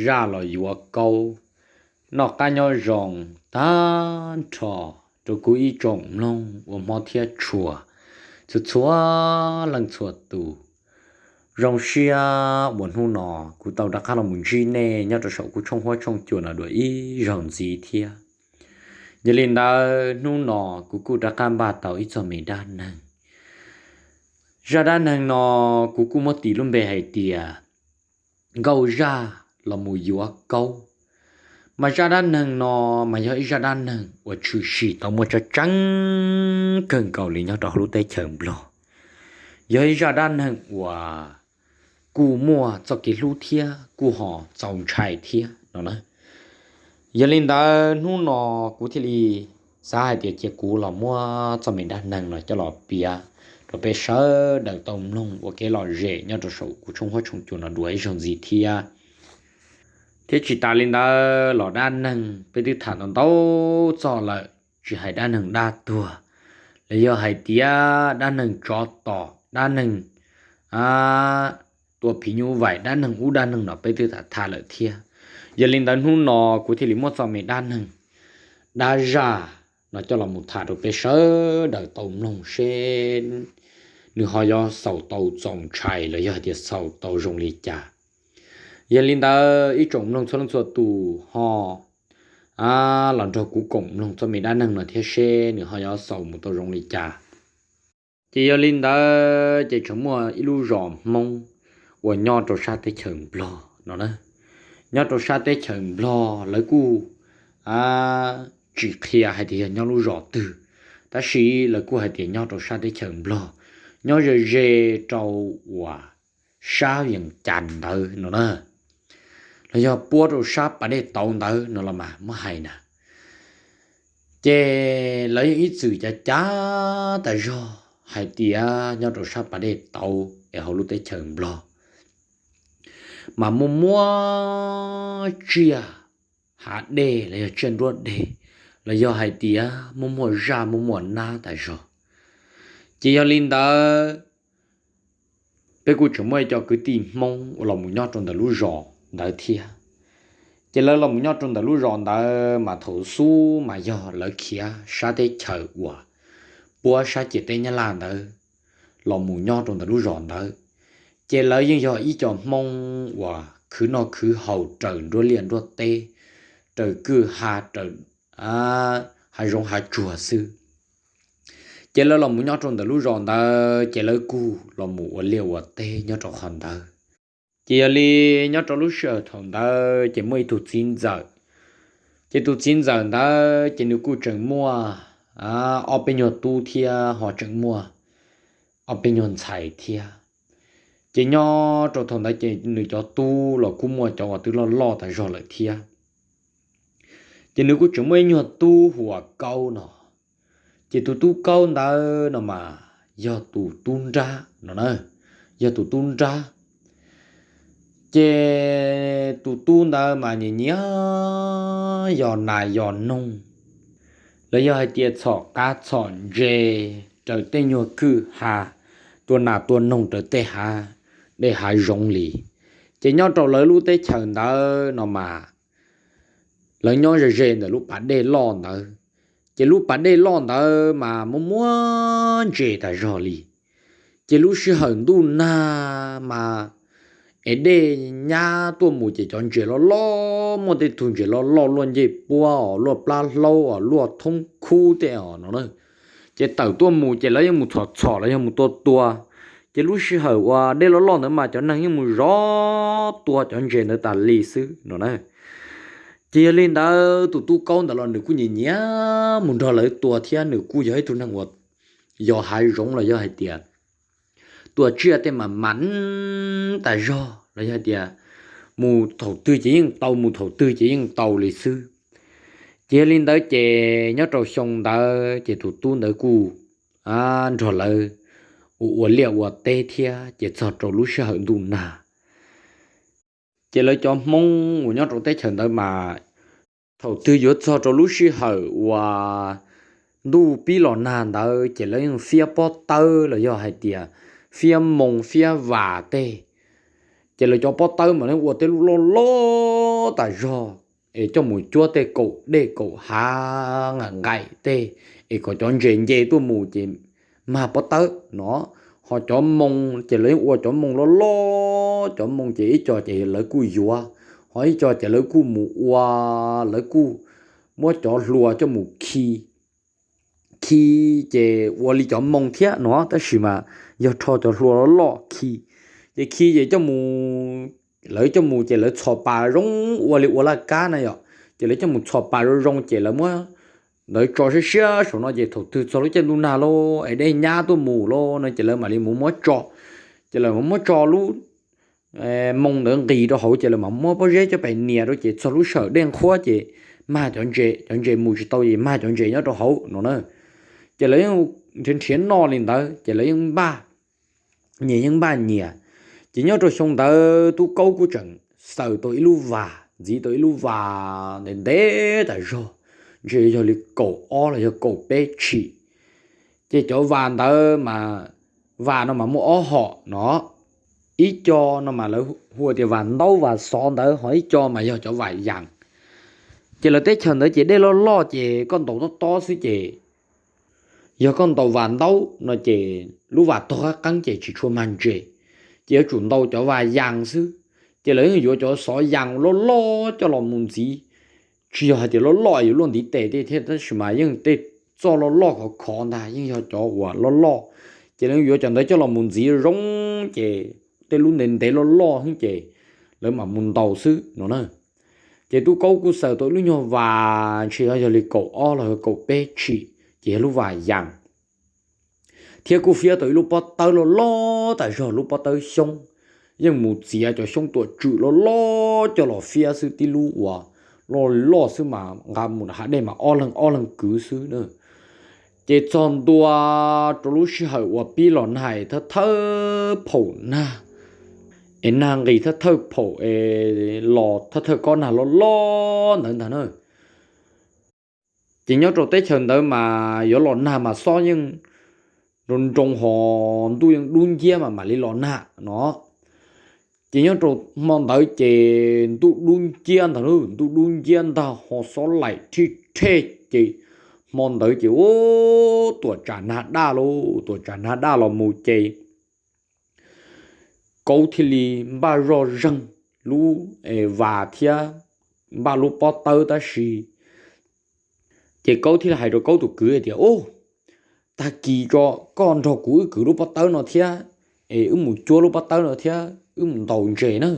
zaj los yuav kaub, noj qab nyob zoo tag nrho rau kuv ib tsoom mloog uas hmov thiab tshua txhua txhua leej txhua tus. Zoo siab uas hnub no kuv tau rov qab los mus ntsib nej nyob rau saum kuv tshooj huab tshooj cua no dua ib zaug ntxiv thiab. Yog li ntawd hnub no kuv kuj rov qab npaj tau ib txog me dab neeg. Zaj dab neeg no kuv kuj muab tis lub npe hais tias nkauj zaj los mus yuav kaub. Mas zaj dab neeg no mas yog ib zaj dab neeg uas tshwm sim tau muaj tseeb tseeb kawg nkaus li nyob rau hauv lub teb chaws Nplog. Yog ib zaj dab neeg uas kuj muaj txoj kev hlub thiab kuj ho txaus ntshai thiab no na. Yog li ntawd hnub no kuv thiaj li xav hais tias cia kuv los muab txoj me dab neeg no coj los piav rau peb sawv daws tau mloog ua kev lom zem nyob rau saum kuv tshooj huab tshooj cua no dua ib zaug ntxiv thiab. Thiab tsis tas li ntawd los dab neeg peb twb tham tau ntau txoj lawm, tsis hais dab neeg dab tuag, los yog hais tias dab neeg tsov tom, dab neeg tua phim nyuj vaim, dab neeg ub dab neeg no peb twb tham tham lawm thiab. Yog li ntawd hnub no kuv thiaj li muab txoj me dab neeg dab zaj no coj los mus tham rau peb sawv daws tau mloog seb nws ho yuav xaus tau txaus ntshai los yog hais tias xaus tau zoo li cas. Yog li ntawd ib tsoom mloog txhua leej txhua tus ho los nrog kuv koom mloog txoj me dab neeg no thiab seb nws ho yuav xaus mus tau zoo li cas. Ces yog li ntawd ces tseem muaj ib lub zos Hmoob uas nyob rau sab teb chaws Nplog no na. Nyob rau sab teb chaws Nplog lawv kuj tsis qhia hais tias yog nyob lub zos twg, tab sis lawv kuj hais tias nyob rau sab teb chaws Nplog, nyob ze ze rau uas sab Vees Cas ntawd no na, los yog puab rau sab pas dej tauv ntawd no los mas muab hais na. Ces lawv yeej ib txwm cav cav tas zog hais tias nyob rau sab pas dej tauv es hauv lub teb chaws Nplog mas muaj muaj tsiaj hav dej los yog tsiaj nruab deg, los yog hais tias muaj muaj zaj muaj muaj nab tas zog. Ces yog li ntawd peb kuj tseem muaj ib co kwv tij Hmoob uas los mus nyob rau ntawm lub zos ntawd thiab. Ces lawv los mus nyob rau ntawm lub zos ntawd mas thaum xub mas yog lawv khiav sab teb chaws uas puab sab ciam teb Nyab Laj ntawd los mus nyob rau ntawm lub zos ntawd. Ces lawv yeej yog ib co Hmoob uas khwv noj khwv haus raws nruab liaj nruab teb, raws kwj ha, raws hav zoov hav tsuag xwb. Ces lawv los mus nyob rau ntawm lub zos ntawd ces lawv kuj los mus ua liaj ua teb nyob rau qhov ntawd. Ces yog li nyob rau lub sij hawm thaum ntawd ces muaj ib tug txiv ntxawm. Ces tus txiv ntxawm ntawd ces nws kuj tseem muaj ob peb nyuag tub thiab ho tseem muaj ob peb nyuag ntxhais thiab. Ces nyob rau thaum ntawd ces nws cov tub los kuj muaj cov uas twb loj loj tas zog lawm thiab. Ces nws kuj tseem muaj ib nyuag tub hu ua Kaub no. Ces tus tub Kaub ntawd no mas yog tus tub nrab no na, yog tus tub nrab. Ces tus tub ntawd mas nyiam nyiam yos nas yos noog, los yog hais tias txhom qav txhom ntses raws tej nyuag kwj ha, tua nas tua noog raws tej hav dej hav zoov li. Ces nyob rau lawv lub teb chaws ntawd no mas lawv nyob ze ze ntawm lub pas dej loj ntawd. Ces lub pas dej loj ntawd mas muaj muaj ntses tas zog li. Ces lub sij hawm ntuj nag mas es dej nyab tuaj mus ces cov ntses loj loj, muaj tej tug ntses loj loj luaj ncej puab os, luaj plab hlaub os, luaj thoob khub tej os no na. Ces tawm tuaj mus ces lawv yeej mus txhom txhom los yog mus tua tua. Ces lub sij hawm uas dej loj loj ntawd mas cov neeg yeej mus zov tua cov ntses ntawd tas li xwb no na. Ces yog li ntawd tus tub Kaub ntawd los nws kuj nyiam nyiam mus nrog lawv tua thiab nws kuj yog ib tug neeg uas yos hav zoov los yog hais tias tua tsiaj tej mas mas tas zog los yog hais tias mus thaum twg ces yeej tau, mus thaum twg ces yeej tau li xwb. Ces yog li ntawd ces nyob rau xyoo ntawd ces tus tub ntawd kuj nrog lawv ua liaj ua teb thiab ces txog rau lub sij hawm ntuj nag. Ces lawv cov Hmoob uas nyob rau teb chaws ntawd mas thaum twg yuav txog rau lub sij hawm uas ntuj pib los nag ntawd ces lawv yeej fiab pob tawb los yog hais tias fiab moo fiab vas tej Ces lawv cov pob tawb mas lawv ua tej lub loj loj tas zog es coj mus cuab tej kaum dej kaum hav nqaim nqaim tej es kom cov ntses nce tuaj mus ces mag pob tawb no. Ho cov moo ces lawv yeej ua cov moo loj loj, cov moo ces ib co ces lawv kuj yuav, ho ib co ces lawv kuj mus ua, lawv kuj muab cov hlua coj mus khi khi ces ua li cov moo thiab no, tab sis mas yog rho cov hlua loj loj khi. Ces khi ces coj mus, lawv coj mus ces lawv txhos pas zoo ua li ua laj kab na yom, ces lawv coj mus txhos pas zoo zoo ces lawv muab ntawd tso siab siab saum no ces thaum twg txog lub caij ntuj nag lauj es dej nyab tuaj mus lauj no ces lawv mam li mus muab tso. Ces lawv mam muab tso lub moo ntawd nqis rau hauv ces lawv mam muab pob zeb coj pes nias rau ces txog lub sij hawm dej nqhuab ces mag cov ntses, cov ntses mus tsis tau ces mag cov ntses nyob rau hauv no na. Ces lawv yeej nrhiav nrhiav noj li ntawd ces lawv yeej npaj nyias yeej npaj nyias. Ces nyob rau xyoo ntawd Tub Kaub kuj tseem xaws tau ib lub vas, ntxiv tau ib lub vas ntev ntev tas zog, ntshe yog li kaum ob los yog kaum peb tshim. Ces cov vas ntawd mas, vas no mas muaj ob hom no, ib co no mas lawv hu tias vas ntaub vas xov ntawd, ho ib co mas yog cov vas yas. Ces lawv teb chaws ntawd ces dej loj loj ces koj ntaus tob tob xwb ces yog koj ntaus vas ntaub no ces lub vas tog qab qeeb ces tsis tshua mag ntses, ces yuav tsum ntaus cov vas yas xwb. Ces lawv yeej yuav cov xov yas loj loj coj los mus ntxiv, tsis yog hais tias loj loj yuav luaj ntiv tes tej thiab tab sis mas yeej tej txoj loj loj khov khov ntag, yeej yog cov uas loj loj. Ces lawv yuav cov ntawd coj los mus ntxiv zoo ces tej lub ntev ntev loj loj xwb ces lawv mam mus ntaus xwb no na. Ces Tub Kaub kuj xaws tau ib lub nyuag vas ntshe yog li kaum ob los yog kaum peb tshim, ces yog lub vas yas, thiab kuj fiab tau ib lub pob tawb loj loj tas zog, lub pob tawb xyoob, yeej mus txiav cov xyoob tuam tswm loj loj coj los fiab xwb, tib lub uas loj loj xwb mas nqa mus hav dej mas ob leeg ob leeg kwv xwb na. Ces txog ntua rau lub sij hawm uas pib los nag es thawj thawj phaum nag, es nag nqis thawj thawj phaum es los thawj thawj kob nag loj loj ntawd ntag na. Ces nyob rau teb chaws ntawd mas yuav los nag mas xob yeej nroo nroo ho ntuj yeej dub nciab mas mam li los nag no. Ces nyob rau hmo ntawd ces ntuj dub nciab ntag lauj, ntuj dub nciab ntag ho xob laim rhij rhej ces hmo ntawd ces ub tuam tsam nag daj lauj, tuam tsam nag daj los mus ces Kaub thiaj li npaj zoj zeeg lub vas thiab npaj lub pob tawb tab sis ces Kaub thiaj li hais rau Kaub tus kwv hais tias, Ub, tag kis tso koj nrog kuv wb kwv lub pob tawb no thiab, es wb mus cuab lub pob tawb no thiab wb mus ntaus ntses na.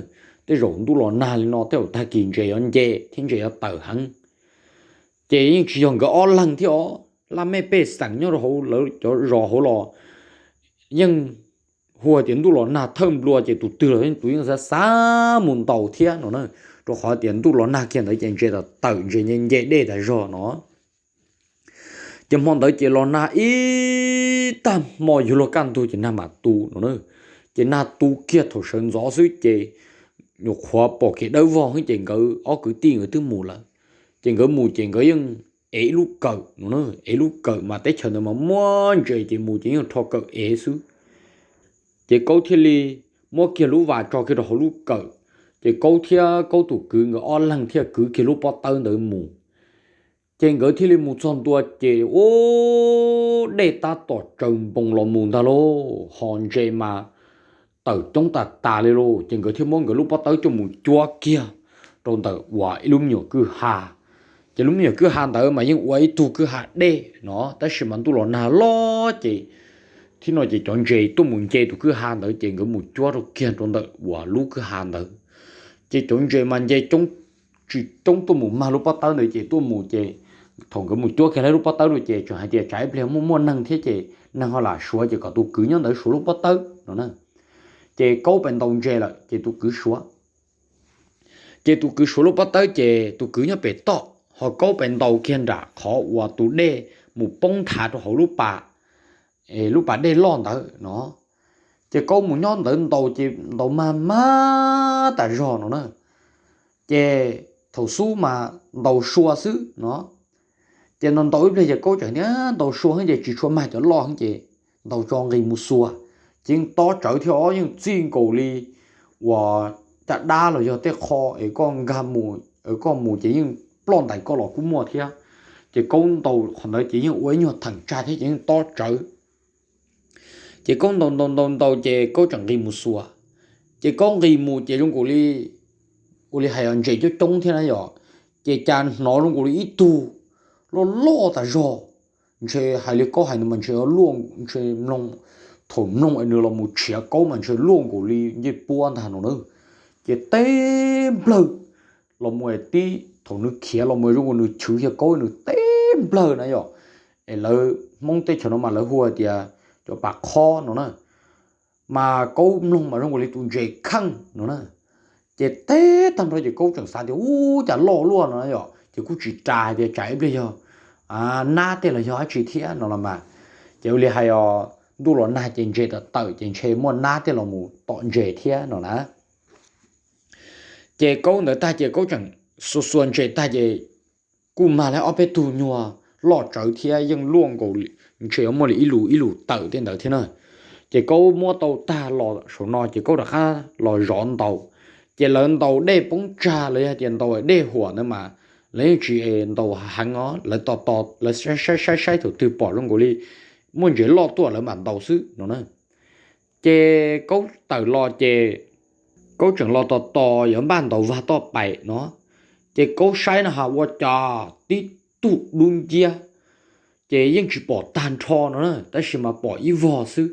Tej zaum ntuj los nag li no tej zaum tag kis ntses yuav nce thiab ntses yuav tawm heev. Ces yeej tsis yog nkawd ob leeg thiab os, laj mej pej xeem nyob rau hauv lawv cov zos hauv los yeej hu tias ntuj los nag thawj nplua ces tus twg los tus yeej xav xav mus ntaus thiab no na, rau qhov tias ntuj los nag kiag ntawd ces ntses tawm ntses nce nce dej tas zog no. Ces hmo ntawd ces los nag ib tag hmo yuav luag kaj ntug ces nag mam tu no na. Ces nag tu kiag thaum sawv ntxov xwb ces nyuam qhuav pom kev dawb vog xwb ces nkawd ob kwv tij nkawd twb mus lawm. Ces nkawd mus ces nkawd yeej ev ib lub kawm no, ev lub kawm mas teb chaws ntawd mas muaj ntses ces mus ces yeej rho kawm ev xwb. Ces Kaub thiaj li muab kiag lub vas tso kiag rau hauv lub kawm, ces Kaub thiab Kaub tus kwv nkawd ob leeg thiaj kwv kiag lub pob tawb ntawd mus. Ces nkawd thiaj li mus txog ntua ces ub dej tab tom tsaws npoo los mus ntag lauj, ho ntses mas tawm coob tas tas li lauj. Ces nkawd thiaj muab nkawd lub pob tawb coj mus cuab kiag rau ntawm uas ib lub me nyuam kwj ha. Ces lub me nyuam kwj ha ntawd mas yeej ua ib tug kwj ha dej no tab sis mas ntuj los nag loj ces thiab no ces cov ntses tuaj mus nce tus kwj ha ntawd ces nkawd mus cuab rau kiag rau ntawm uas lub kwj ha ntawd. Ces cov ntses mas nce coob tsis coob tuaj mus mag lub pob tawb ntawd ces tuaj mus ces thaum nkawd mus cuab kiag lub pob tawb rau ces tseem hais tias tsam ib pliag muaj muaj neeg thiab ces neeg ho lam suav ces kom tus kwv nyob ntawd suav lub pob tawb no na. Ces Kaub pes ntaus ntses lawm ces tus kwv suav. Ces tus kwv suav lub pob tawb ces tus kwv nyob pem toj ho Kaub pes ntaus kiag nram qhov uas tus dej mus poob nthav rau hauv lub pas, lub pas dej loj ntawd no. Ces Kaub mus nyob ntawd ntaus ces ntaus mag mag tas zog no na. Ces thaum xub mas ntaus sua xwb no. Ces ntaus ntaus ib pliag ces Kaub tseem tias ntaus sua heev ces tsis tshua mag cov loj heev ces ntaus tso nqis mus xuas. Ces yeej tob tsawv thiab os, yeej txij nkaus li uas caj dab los yog tej qho es koj nkag mus, koj mus ces yeej ploj ntais koj los kuj muaj thiab. Ces Kaub ntaus qhov ntawd ces yeej ua ib nyuag theem tsag thiab ces yeej tob tsawv. Ces Kaub ntaus ntaus ntaus ntaus ces Kaub tseem nqis mus xuas. Ces Kaub nqis mus ces zoo nkaus li, ua li hais os, ntses coob coob thiab na yom, ces cas hnov zoo nkaus li ib tug loj loj tas zog. Ntshe hais li Kaub hais ntawd mas ntshe luaj, ntshe mloog, thaum mloog es nws los mus tshiav Kaub mas ntshe luaj nkaus li ncej puab ntag no na. Ces teb nplawg los mus es tib thaum nws khiav los mus zoo nkaus nws chwv kiag Kaub, nws teb nplawg na yom. Es lawv Hmoob teb chaws no mas lawv hu tias cov pas khob no na. Mas Kaub mloog mas zoo nkaus li tus ntses kheej no na. Ces teb tag nrho ces Kaub tseem xav tias ub, cas loj luaj no yom, ces kuj tsis ras hais tias tsam ib pliag yog nab tej los yog dab tsi thiab no los mas. Ces ua li hais os, ntuj los nag ces ntses tawm tawm ces ntshe muaj nab tej los mus tom ntses thiab no na. Ces Kaub ntawd tag ces Kaub tseem xuas xuas ntses tag ces kuj mag li ob peb tug nyuag loj tsawv thiab yeej luaj nkaus, ntshe yuav muaj li ib lus ib lus tawm tej ntawd thiab na. Ces Kaub muab tau tag los saum no ces Kaub rov qab los zov ntaus. Ces lawv ntaus dej poob tsag los yog tias ntaus dej huam ntawd mas lawv yeej tsis ntaus heev os, lawv tos tos lawv saib saib saib thaum twg pom zoo nkaus li muaj ntses loj tuaj lawv mam ntaus xwb no na. Ces Kaub tawm los ces Kaub tseem los tos tos yuav npaj ntaus vag toj pais no. Ces Kaub saib no ha ua cas tib tug dub nciab, ces yeej tsis pom tag nrho no na, tab sis mas pom ib vog xwb.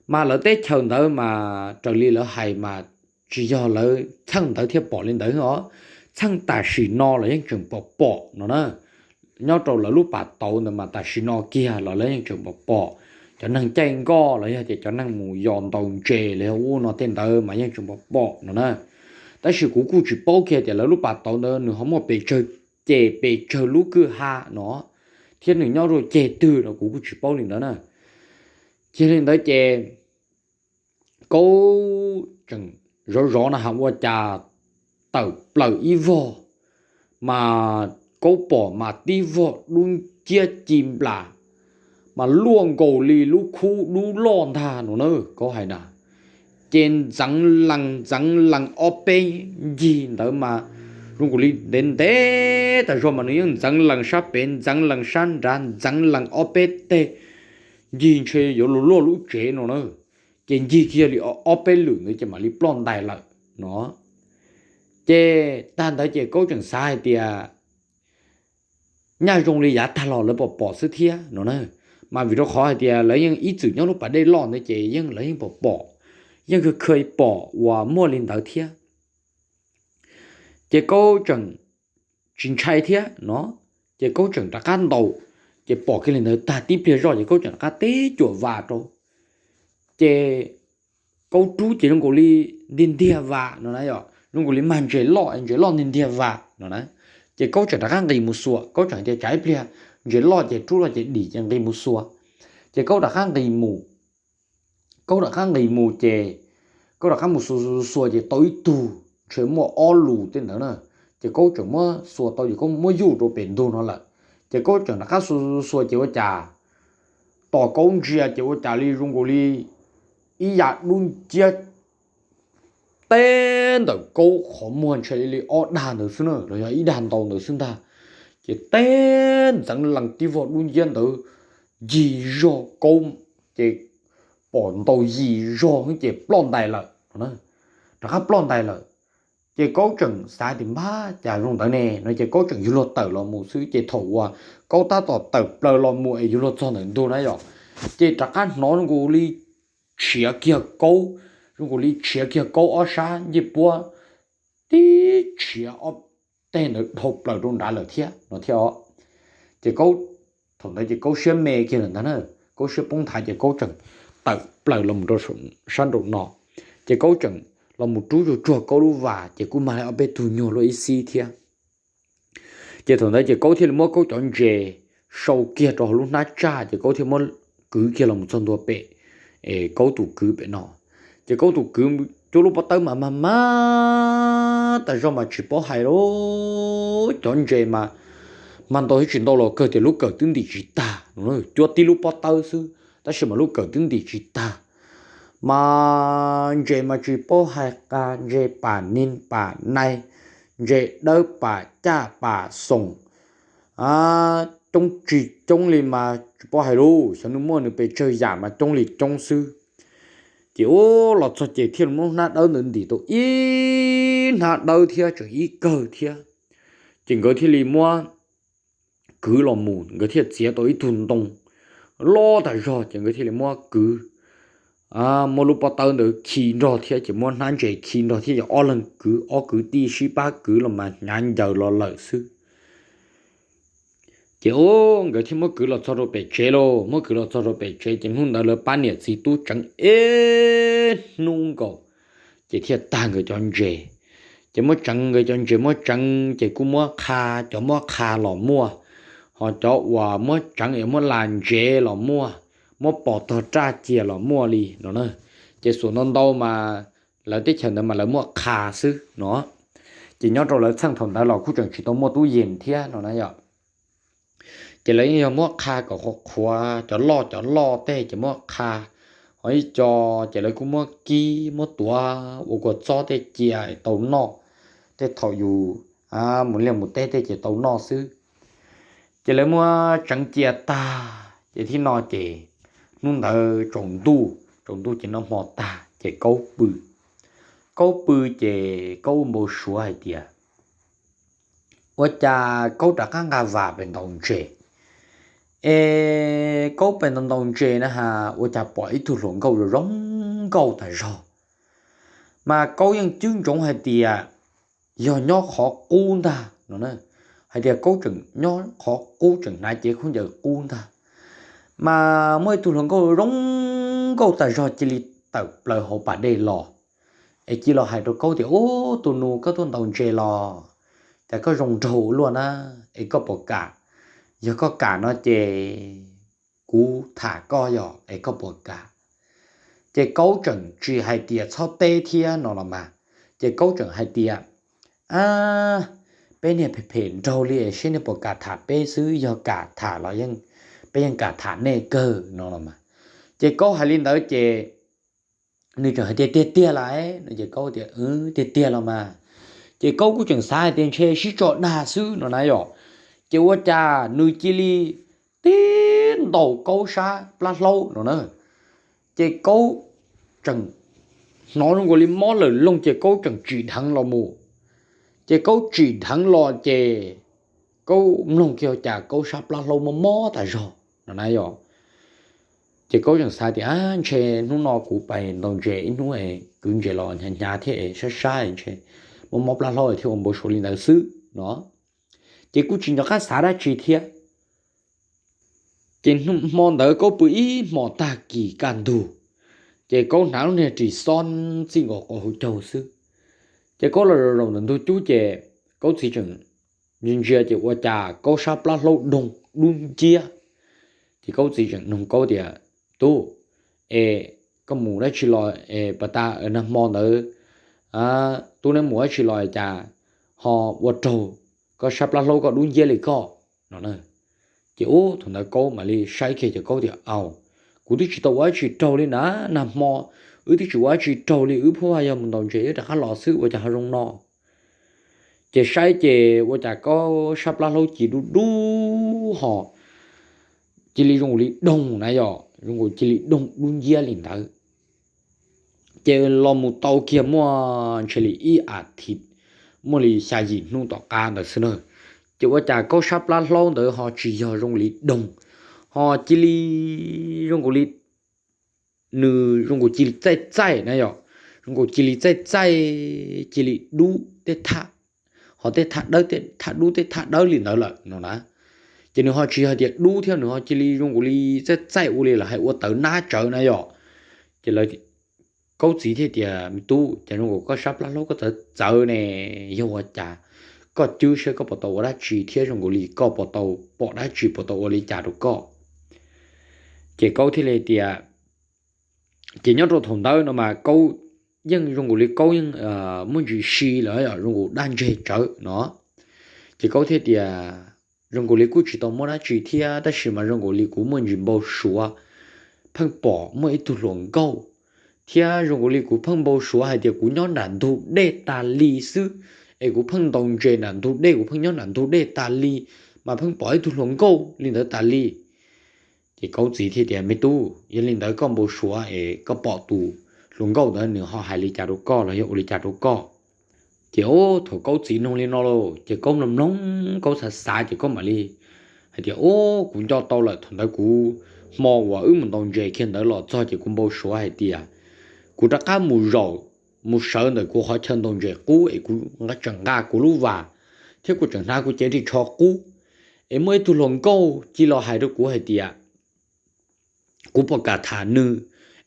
Mas lawv teb chaws ntawd mas raws li lawv hais mas tsis yog lawv txheej ntawd thiaj pom li ntawd os, txheej tam sim no los yeej tseem pom pom no na. Nyob rau lawv lub pas tauv ntawd mas tam sim no kiag los lawv yeej tseem pom pom. Cov neeg caij nkoj los yog tias cov neeg mus yos ntaus ntses los yog ub no tej ntawd mas yeej tseem pom pom no na. Tab sis kuv kuj tsis paub kiag tias lawv lub pas tauv ntawd nws ho muaj pes tsawg, ces pes tsawg lub kwj ha no, thiab nws nyob rau ceg twg no kuv kuj tsis paub li ntawd na. Cia li ntawd ces Kaub tseem zov zov no ha ua cas tawm plaws ib vog, mas Kaub pom mas tib vog dub nciab ci nplas, mas luaj nkaus li lub khub dub loj ntag no na Kaub hais na. Ces ntxeev lees ntxeev lees ob peb ncig ntawd mas zoo nkaus li ntev ntev tas zog mas nws yeej ntxeev lees sab pem ntxeev lees sab nrad ntxeev lees ob peb teg, ncig ntshe yuav luag luaj lub tsev no na. Ces ncig kiag li ob peb lwm ntawd ces mam li ploj ntais lawm no. Ces tag ntawd ces Kaub tseem xav hais tias nyaj zoo li yav tag los lawv pom pom xwb thiab no na. Mas vim rau qhov hais tias lawv yeej ib txwm nyob lub pas dej loj ntawd ces yeej lawv yeej pom pom, yeej kha kha pom uas muaj li ntawd thiab. Ces Kaub tseem tsis ntshai thiab no, ces Kaub tseem rov qab ntaus, ces pom kiag li ntawd tag tib pliag zoj ces Kaub tseem rov qab teb cuam vas rau. Ces Kaub rub ces zoo nkaus li ntiag ntiag vas no na yom, zoo nkaus li mag ntses loj, ntses loj ntiag ntiag vas no na. Ces Kaub tseem rov qab nqis mus xuas, Kaub tseem tias tsam ib pliag ntses loj ces rub loj ces dim ces nqis mus xuas. Ces Kaub rov qab nqis mus, Kaub rov qab nqis mus ces Kaub rov qab mus xuas xuas xuas ces tau ib tug ntshe muaj ob lus tej ntawd na. Ces Kaub tseem muab xuas tau ces Kaub muab yuj rau pem ntug no lawm. Ces Kaub tseem rov qab xuas xuas xuas ces ua cas tos Kaub ntsia ces ua cas li zoo nkaus li ib yam dub nciab teb ntawm Kaub qhov muag ntshe li ob dag ntawd xwb na los yog ib dag ntau ntawd xwb ntag. Ces teb ntxeev lees tib vog dub nciab ntawd ncig zog Kaub, ces pom ntaus yim zog ces ploj ntais lawm. Rov qab ploj ntais lawm. Ces Kaub tseem xav tias npab cas zoo ntawd ne no ces Kaub tseem yuav luag tawm los mus xwb ces thaum uas Kaub tab tom tawm plaws los mus es yuav luag txog ntawm ntug na yom, ces rov qab hnov zoo nkaus li tshiav kiag Kaub, zoo nkaus li tshiav kiag Kaub ob sab ncej puab, tib tshiav ob teg ntawd dhau plaws rau nrad lawm thiab no thiab os. Ces Kaub, thaum ntawd ces Kaub siab me kiag lawm ntag na, Kaub siab poob nthav ces Kaub tseem tawm plaws los mus rau sab nraum no, ces Kaub tseem los mus rub tsuag tsuag Kaub lub vas ces kuj mag li ob peb tug nyuag luaj ib xib thiab. Ces thaum ntawd ces Kaub thiaj li muab Kaub cov ntses sau kiag rau hauv lub hnab tsaj ces Kaub thiaj muab kwv kiag los mus txog ntua pem Kaub tus kwv pem no. Ces Kaub tus kwv cuab lub pob tawb mas mag mag tas zog mas tsis paub hais li, cov ntses mas mag ntau thiab tsis ntau los kawg tias lub kawm twb ntim tsis tag, cuab tib lub pob tawb xwb tab sis mas lub kawm twb ntim tsis tag. mas ntses mas tsis paub hais qas, ntses pam ni pam nai, ntses dawb pam caj pam xoom, coob tsis coob li mas tsis paub hais lus, xyov nws muaj nws pes tsawg yam mas coob li coob xwb. Ces ua los txog ces thiaj muab hnab dawb ntawd ntim tau ib hnab dawb thiab tseem ib kawg thiab. Ces nkawd thiaj li muab kwv los mus, nkawd thiaj txiav tau ib tug ntoo loj tag zog ces nkawd thiaj li muab kwv, muab lub pob tawb ntawd khi nrog thiab ces muab hnab ntses khi nrog thiab yog ob leeg kwv, ob kwv tij sib pab kwv los mas hnyav ncaws los lawm xwb. Ces nkawd thiaj muab kwv los txog rau pem tsev lauj. Muab kwv los txog rau pem tsev ces hnub ntawd lawv pab niam txiv tub tseev ib hnub nkaus, ces thiaj tag nkawd cov ntses. Ces muab tseev nkawd cov ntses, muab tseev ces kuj muab qha, cov muab qha los muaj, ho cov uas muab tseev es muab las ntsev los muaj, muab pos tog raj cia los muaj li no na. Ces xuam ntau ntau mas lawv teb chaws ntawd mas lawv muab qha xwb no. Ces nyob rau lawv txheej thaum ntawd los kuj tseem tsis tau muaj tub yees thiab no na yom. Ces lawv yeej yog muab qha kom qhuav qhuav, cov loj cov loj tej ces muab qha, ho ib co ces lawv kuj muab kib muab tuav ua kua txob tej cia tau noj, tej thaum yus mus liaj mus teb tej ces tau noj xwb. Ces lawv muab tseev cia tag ces thib no ces hnub ntawd tsaus ntuj, tsaus ntuj ces noj hmo tag ces Kaub pw. Kaub pw ces Kaub ua npau suav hais tias ua cas Kaub rov qab nqa vas pem ntaus ntses. Es Kaub pem ntaus ntaus ntses na has ua cas pom ib tug hluas nkauj zoo nkauj tas zog. Mas Kaub yeej cwb ntsoov hais tias yog nyob qhov qub ntag no, hais tias Kaub tseem nyob qhov qub tseem hnav cev khaub ncaws qub ntag. Mas muaj ib tug hluas nkauj zoo nkauj tas zog cia li tawm plaws hauv pas dej los, es cia los hais rau Kaub tias, Ub, tus nus, koj tuaj ntaus ntses los, cas koj zoo nraug ua luaj na, es koj puas kam? Yog koj kam no ces kuv tham koj yog es koj puas kam? Ces Kaub tseem tsis hais tias txhob teb thiab no los mas, ces Kaub tseem hais tias, A, peb niag phem phem nraug li es seb nej puas kam tham peb xwb, yog kam tham los yeej, peb yeej kam tham nej kawg no los mas. Ces Kaub hais li ntawd ces nws tseem hais tias, Tiag tiag lawm no, ces Kaub tias, Tiag tiag los mas. Ces Kaub kuj tseem xav hais tias ntshe sib tso dag xwb no na yom. Ces ua cas nws cia li tib ntaus Kaub sab plab hlaub no na. Ces Kaub tseem hnov zoo nkaus li mob lawm loog ces Kaub tseem tsim dheev los mus. Ces Kaub tsim dheev los ces Kaub mloog kiag cas Kaub sab plab hlaub mob mob tas zog no na yom. Ces Kaub tseem xav tias, Ntshe hnub no kuv pais ntaus ntses ib hnub, kwv ntses los hnyav hnyav thiab es sab sab ntshe mob mob plab hlaub thiaj ua npau suav li ntawd xwb no. Ces kuj tsis nco qab xav dab tsi thiab. Ces hmo ntawd Kaub pw ib hmos tag kis kaj ntug, ces Kaub hnav lub niag ris xob txij nkaus quas hauv caug xwb. Ces Kaub los zaum ntawm ntug cub ces Kaub txiv tseem ntsia ntsia ces ua cas Kaub sab plab hlaub doog dub nciab. Ces Kaub txiv tseem nug Kaub tias, Tub, es koj mus dab tsi los es pas tas nag hmo ntawd, tub neb mus dab tsi los cas ho ua raug koj sab plab hlaub koj dub nciab li koj no? Ces ub, thaum ntawd Kaub mam li saib kiag ces Kaub tias, Au, kuv twb tsis tau ua dab tsi raug li na, nag hmo wb twb tsis ua dab tsi raug li, wb pheej yog mus ntaus ntses wb rov qab los xwb ua cas ho zoo no? Ces saib ces ua cas Kaub sab plab hlaub cia li dub dub ho cia li zoo nkaus li doog na yom, zoo nkaus cia li doog dub nciab li ntawd. Ces los mus tau kiag muaj ntshe li ib as thiv, muaj li xya yim hnub tom qab ntawd xwb na, ces ua cas Kaub sab plab hlaub ntawd ho tsis yog zoo li doog, ho cia li zoo nkaus li, nws zoo nkaus cia li txaij txaij na yom, zoo nkaus cia li txaij txaij, cia li dub tej thaj, ho tej thaj dawb, tej thaj dub tej thaj dawb li ntawd lawm no na. Ces nws ho tsis yog tias dub thiab, nws ho cia li zoo nkaus li txaij txaij ua li lawv hais ua tawv nab tsawv na yom. Ces lawv, Kaub txiv thiaj tias, Me tub, cas zoo nkaus koj sab plab hlaub koj txawv txawv ne, yog ua cas? Koj cwb saib koj puas tau ua dab tsi thiab zoo nkaus li koj puas tau pom dab tsi, puas tau ua li cas rau koj? Ces Kaub thiaj li tias, ces nyob rau thaum ntawd no mas Kaub yeej zoo nkaus li Kaub yeej muaj ntsis si lawm, zoo nkaus daj ntseg tsawv no. Ces Kaub thiaj tias, Zoo nkaus li kuj tsis tau muaj dab tsi thiab, tab sis mas zoo nkaus li kuv muaj ntsis npau suav, pheej pom muaj ib tug hluas nkauj thiab zoo nkaus li kuv pheej npau suav hais tias kuv nyob nram ntug dej tas li xwb, es kuv pheej ntaus ntses nram ntug dej, kuv pheej nyob nram ntug dej tas li, mas pheej pom ib tug hluas nkauj li ntawd tas li. Ces Kaub txiv thiaj tias, Me tub, yog li ntawd koj npau suav es koj pom tus hluas nkauj ntawd nws ho hais li cas rau koj los yog ua li cas rau koj? Ces ub, thaum Kaub txiv nug li no lauj, ces Kaub mloog mloog, Kaub xav xav, ces Kaub mam li hais tias, Ub, kuv nco tau lawm, thaum ntawd kuv, hmo uas wb mus ntaus ntses kiag ntawd los txog ces kuv npau suav hais tias kuv rov qab mus zaum, mus sawv ntawm kuv qhov chaw ntaus ntses qub es kuv tseem nqa kuv lub vas thiab kuv tseem hnav kuv cev ris tsho qub, es muaj ib tug hluas nkauj cia los hais rau kuv hais tias kuv puas kam tham nws,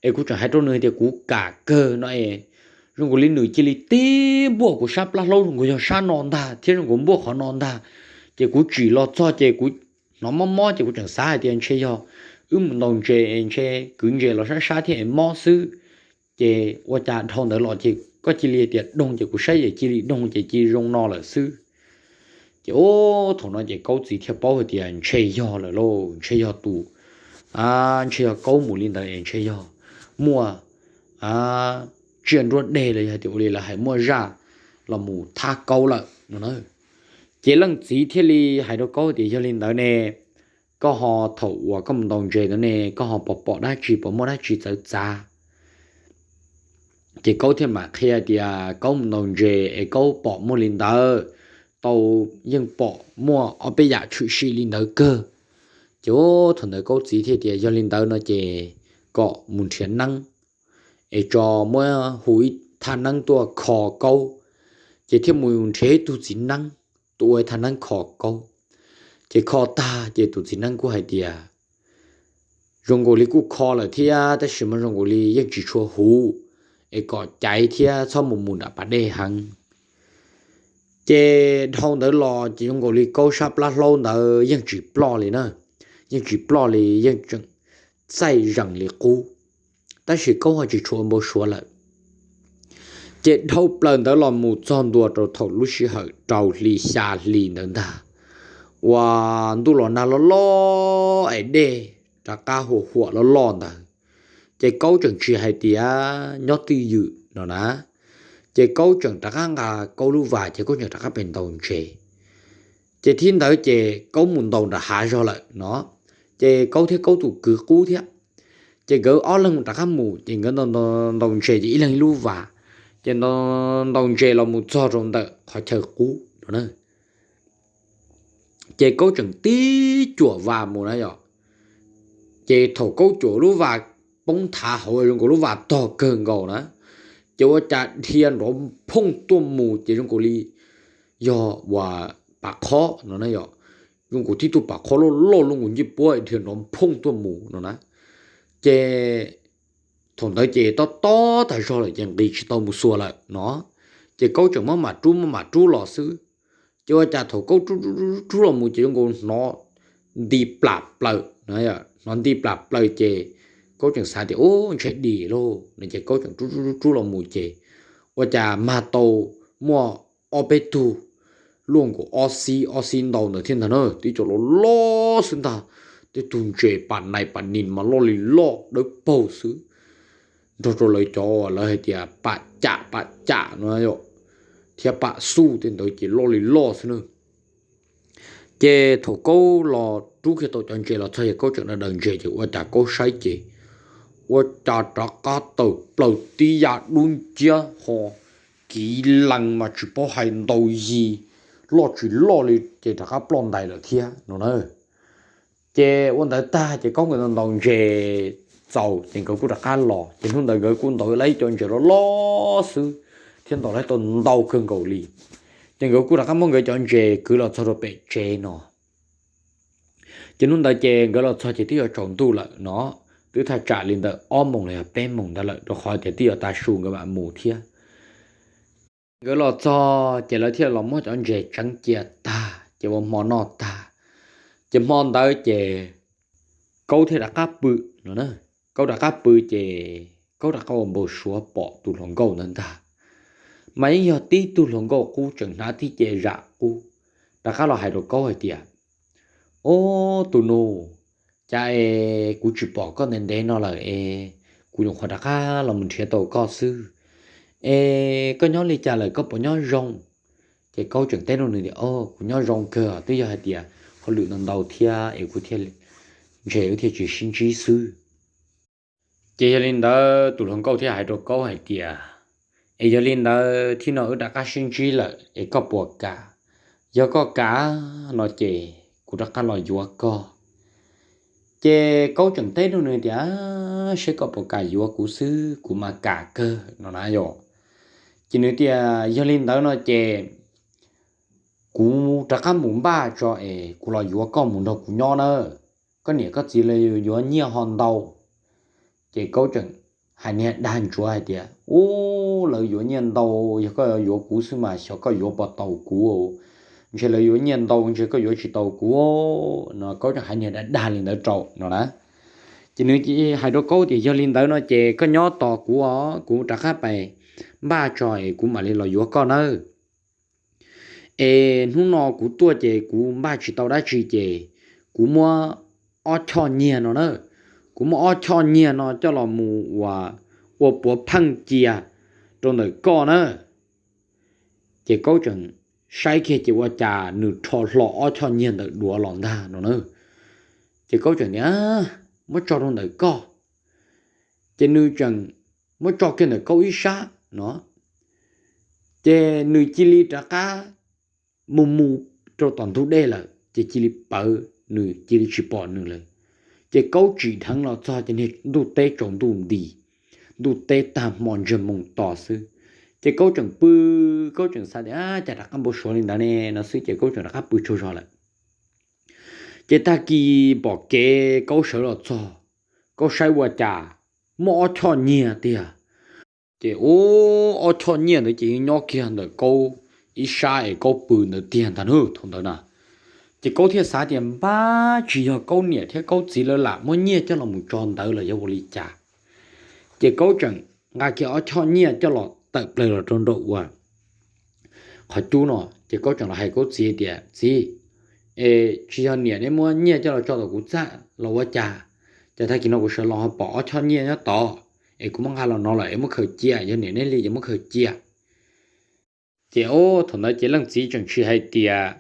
es kuv tseem hais rau nws tias kuv kam kawg no es, zoo nkaus li nws cia li tib npuaj kuv sab plab hlaub zoo nkaus yog sab no ntag thiab zoo nkaus npuaj qhov no ntag. Ces kuv tsim los txog ces kuv hnov mob mob ces kuv tseem xav hais tias ntshe yog wb mus ntaus ntses es ntshe kwv ntses los sab sab thiab es mob xwb. Ces ua cas dhau ntawd los ces koj cia li tias doog ces kuv saib ces cia li doog ces cia li zoo no lawm xwb. Ces ub, thaum no ces Kaub txiv thiaj paub hais tias ntshe yog lawm lauj, ntshe yog tus, ntshe yog Kaub mus li ntawd es ntshe yog muaj tsiaj nruab deg los yog tias ua li lawv hais muaj zaj los mus thab Kaub lawm no na. Ces leej txiv thiaj li hais rau Kaub tias yog li ntawd ne, koj ho thaum uas koj mus ntaus ntses ntawd ne koj ho pom pom dab tsi, pom muaj dab tsi txawv txav? Ces Kaub thiaj mam qhia tias Kaub mus ntaus ntses es Kaub pom muaj li ntawd, tau yeej pom muaj ob peb yam tshwm sim li ntawd kawg. Ces ub, thaum ntawd Kaub txiv thiaj tias yog li ntawd no ces kom mus nrhiav neeb, es tso muab hu ib thaj neeb tuaj kho Kaub. Ces thiaj mus nrhiav ib tug txiv neeb tuaj ua ib thaj neeb kho Kaub. Ces kho tag ces tus txiv neeb kuj hais tias zoo nkaus li kuj kho lawm thiab tab sis mas zoo nkaus li yeej tsis tshua huv, es kom caiv thiab txhob mus mus nram pas dej heev. Ces dhau ntawd los ces zoo nkaus li Kaub sab plab hlaub ntawd yeej tsis ploj li na, yeej tsis ploj li, yeej tseem txaij zees li qub, tab sis Kaub ho tsis tshua npau suav lawm. Ces dhau plaws ntawd los mus txog ntua rau thaum lub sij hawm rau hli xya hli ntawd ntag, uas ntuj los nag loj loj es dej rov qab huam huam loj loj ntawd, ces Kaub tseem tsis hais tias nyob twj ywm no na, ces Kaub tseem rov qab nqa Kaub lub vas ces Kaub tseem rov qab pem ntaus ntses. Ces thib ntawd ces Kaub mus ntaus nram hav zog lawm no, ces Kaub thiab Kaub tus kwv qub thiab, ces nkawd ob leeg rov qab mus ces nkawd ntaus ntses ces ib leeg ib lub vas, ces ntaus ntses los mus txog rau ntawm qhov chaw qub no na. Ces Kaub tseem tib cuam vas mus na yom, ces thaum Kaub cuam lub vas poob thav hauv zoo nkaus lub vas tog kawg nkaus na, ces ua cas dhia nrov phooj tuaj mus ces zoo nkaus li yog uas pam khob no na yom, zoo nkaus tib tug pam khob loj loj loj nkaus ncej puab dhia nrov phooj tuaj mus no na. Ces thaum ntawd ces tob tob tag zog lawm ces nqis tsis tau mus xuas lawm no, ces Kaub tseem maj mam rub maj mam rub los xwb. Ces ua cas thaum Kaub rub rub rub los mus ces zoo nkaus hnov nti plam plaws, hnov nti plam plaws ces Kaub tseem xav tias ub ntshe dim lauj no ces Kaub tseem rub rub rub rub los mus ces ua cas mag tau muaj ob peb tug luaj nkaus ob xib ob xib ntau ntawd thiab ntag na, tib co loj loj xwb ntag, tej tug ntses pam nais pam nis mas loj li loj dawb paug xwb, nrog rau lawv cov lawv hais tias pam cam pam cam no thiab pam xuj tej ntawd ces loj li loj xwb na. Ces thaum Kaub los rub kiag tau cov ntses los txog ces Kaub tseem daws daws ntses ces ua cas Kaub saib ces ua cas rov qab tawm plaws tib yam dub nciab ho kiv lees mas tsis paub hais ntau yig, loj tsis loj li ces rov qab ploj ntais lawm thiab no na. Ces ua ntawd tag ces Kaub nkawd ntaus ntses txaus ces nkawd kuj rov qab los, ces hnub ntawd nkawd kuj ntaus lawv ib co ntses loj loj xwb thiab ntaus lawv tau ntau kawg nkaus li. Ces nkawd kuj rov qab muab nkawd cov ntses kwv los txog rau pem tsev no. Ces hnub ntawd ces nkawd los txog ces twb yuav tsaus ntuj lawm no, twb thaj tsam li ntawm ob moos los yog peb moos ntawd lawm rau qhov tias twb yuav tav su nkawd mam mus thiab. Nkawd los txog ces lawv thiaj los muab cov ntses tseev cia tag ces ua hmo noj tag. Ces hmo ntawd ces Kaub thiaj rov qab pw no, Kaub rov qab pw ces Kaub rov qab ua npau suav pom tus hluas nkauj ntawd ntag. Mas yeej yog tib tug hluas nkauj qub tseem hnav tib ce zam qub, rov qab los hais rau Kaub hais tias, Ob, tus nus, cas es kuv tsis pom koj ntev ntev no lawm es kuv nyuam qhuav rov qab los mus nrhiav tau koj xwb. Es koj nyob li cas lawm, koj puas nyob zoo? Ces Kaub tseem teb rau nws tias, O, kuv nyob zoo kawg, twb yog hais tias hauj lwm ntau ntau thiab es kuv thiaj, ntshe wb thiaj tsis sib ntsib xwb. Ces yog li ntawd tus hluas nkauj thiaj hais rau Kaub hais tias, Es yog li ntawd thib no wb rov qab sib ntsib lawm es koj puas kam? Yog koj kam no ces kuv rov qab los yuav koj. Ces Kaub tseem teb rau nws tias, Seb koj puas kam yuav kuv xwb, kuv mas kam kawg no na yom. Ces nws tias, Yog li ntawd no ces kuv rov qab mus npaj tso es kuv los yuav koj mus nrog kuv nyob nawb. Koj niam koj txiv lawv yuav nyiaj ho ntau. Ces Kaub tseem hais niag dag ntsuav hais tias, Ub, lawv yuav nyiaj ntau, yog koj yuav kuv xwb mas xyov koj yuav puas tau kuv. Ntshe lawv yuav nyiaj ntau, ntshe koj yuav tsis tau kuv no. Kaub tseem hais niag dag dag li ntawd rau no na. Ces nws hais rau Kaub tias, Yog li ntawd no ces koj nyob tos kuv os, kuv rov qab pais npaj tso es kuv mam li los yuav koj nawb. Es hnub no kuv tuaj ces kuv npaj tsis tau dab tsi ces kuv muab ob choj nyiag no na, kuv muab ob choj nyiag no coj los mus ua, ua puav pheej cia rau ntawm koj na. Ces Kaub tseem saib kiag ces ua cas nws rho hlo ob choj nyiag ntawm duav los ntag no na. Ces Kaub tseem tias, Muab tso rau ntawm koj. Ces nws tseem muab tso kiag ntawm Kaub ib sab no. Ces nws cia li rov qab mus mus rau tom ntug dej lawm ces cia li pawv, nws cia li tsis pom nws lawm. Ces Kaub tsim dheev los txog ces niag ntuj teb tsaus ntuj nti, ntuj teb tag hmo ntsiag moo to xwb. Ces Kaub tseem pw, Kaub tseem xav tias, Cas rov qab npau suav li ntawd ne no xwb ces Kaub tseem rov qab pw tsaug zog lawm. Ces tag kis pom kev Kaub sawv los txog, Kaub saib ua cas muaj ob choj nyiag tiag. Ces ub, ob choj nyiaj ntawd ces yeej nyob kiag ntawm Kaub ib sab es Kaub pw ntawd tiag ntag na thaum ntawd na. Ces Kaub thiaj xav tias npab tsis yog Kaub niam thiab Kaub txiv lawv lam muab nyiaj coj los mus tso ntawd los yog ua li cas. Ces Kaub tseem nqa kiag ob choj nyiaj coj los tawm plaws los rau nraum ua qhov cub no. Ces Kaub tseem los hais Kaub txiv tias, Txiv, es tsis yog niam neb muab nyiaj coj los tso tom kuv txaj los ua cas? Ces tag kis no kuv sawv los ho pom ob choj nyiaj nyob tod, es kuv muab nqa los no lawm es muab khaws cia, yog niam neb li ces muab khaws cia. Ces ub, thaum ntawd ces leej txiv tseem tsis hais tias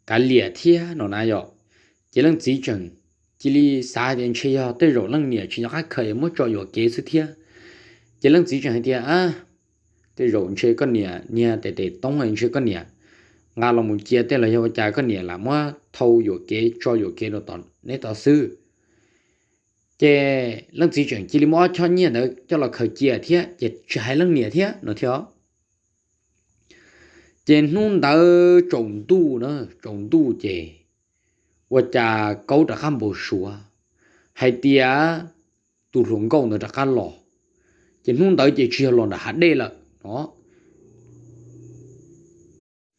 kav liam thiab no na yom. Ces leej txiv tseem cia li xav tias ntshe yog tej zaum leej niam tsis nco qab khaws es muab tso yuam kev xwb thiab. Ces leej txiv tseem hais tias, Tej zaum ntshe koj niam niag tes tes toob, ntshe koj niam nqa los mus cia tej los yog ua cas koj niam lam muab thau yuam kev tso yuam kev rau tom neb tod xwb. Ces leej txiv tseem cia li muab ob choj nyiaj ntawd coj los khaws cia thiab ces tsis hais leej niam thiab no thiab. Ces hnub ntawd tsaus ntuj na, tsaus ntuj ces ua cas Kaub rov qab npau suav hais tias tus hluas nkauj ntawd rov qab los. Ces hnub ntawd ces tsis yog los nram hav dej lawm no.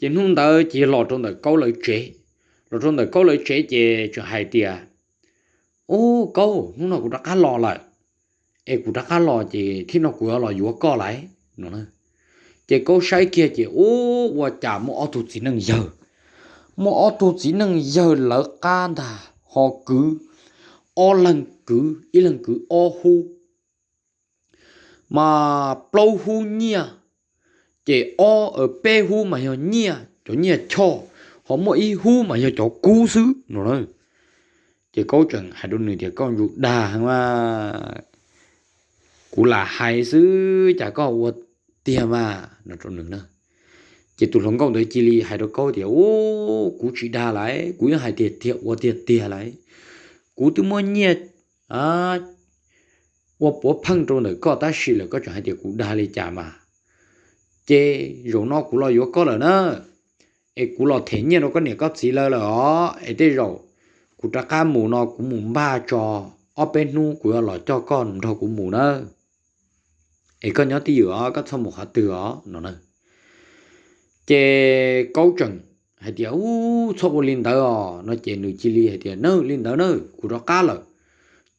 Ces hnub ntawd ces yog los rau ntawm Kaub lawv tsev. Los rau ntawm Kaub lawv tsev ces tseem hais tias, Ub Kaub, hnub no kuv rov qab los lawm, es kuv rov qab los ces thib no kuv yuav los yuav koj lawm no. Ces Kaub saib kiag ces ub, ua cas muaj ob tug txiv neej yawg, muaj ob tug txiv neej yawg lawv qab ntag ho kwv, ob leeg kwv, ib leeg kwv ob hub, mas plaub hub nyiaj, ces ob, peb hub mas yog nyiaj, cov nyiaj choj, ho muaj ib hub mas yog cov kub xwb no na. Ces Kaub tseem hais rau nws tias, Koj ntsuj dag heev mas, kuv lam hais xwb cas koj ua tiag mas no rau nws na. Ces tus hluas nkauj ntawd cia li hais rau Kaub tias, Ub, kuv tsis dag lawm, kuv yeej hais tiag tiag ua tiag tiag lawm. Kuv twb muab nyiaj ua puav pheej rau ntawm koj tab sis lawm koj tseem hais tias kuv dag li cas mas. Ces zaum no kuv los yuav koj lawm na, es kuv los them nyiaj rau koj niam koj txiv lawv lawm os, es tej zaum kuv rov qab mus no kuv mus npaj tso ob peb hnub kuv yuav los coj koj nrog kuv mus na. Es koj nyob twj ywm os, koj txhob mus qhov twg os no na. Ces Kaub tseem hais tias, Ub, txhob ua li ntawd os no ces nws cia li hais tias, Na, li ntawd na, kuv rov qab lawm.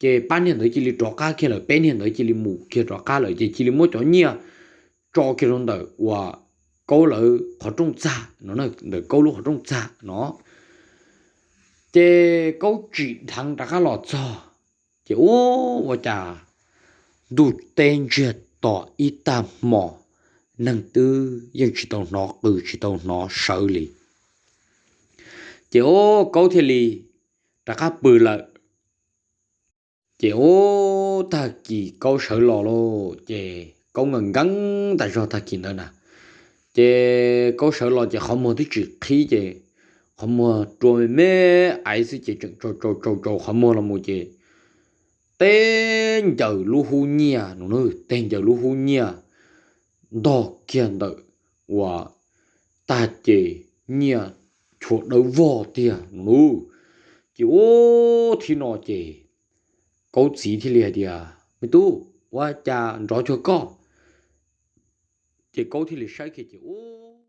Ces pab niag ntawd cia li rov qab kiag lawm, peb niag ntawd cia li mus kiag rov qab lawm ces cia li muab cov nyiaj tso kiag rau ntawm uas Kaub lawv qhov rooj txag no, ntawm Kaub lub qhov rooj txag no. Ces Kaub tsim dheev rov qab los txog, ces ub, ua cas ntuj teb ntsiag to ib tag hmo, neeg twb yeej tsis tau hnov qw tsis tau hnov sawv li. Ces ub Kaub thiaj li rov qab pw lawm. Ces ub tag kis Kaub sawv los lauj, ces Kaub nkees nkees tas zog tag kis ntawd na. Ces Kaub sawv los ces qhov muag twb tsis qhib ces qhov muag rua me me aiv xwb ces tseem tsau tsau tsau qhov muag los mus ces teb ncaws lub hub nyiaj no, teb ncaws lub hub nyiaj ntog kiag ntawm uas tag ces nyiaj tshuav dawb vog tiag no. Ces ub thib no ces Kaub txiv thiaj li hais tias, Me tub, ua cas nrov cuag koj? Ces Kaub thiaj li saib kiag ces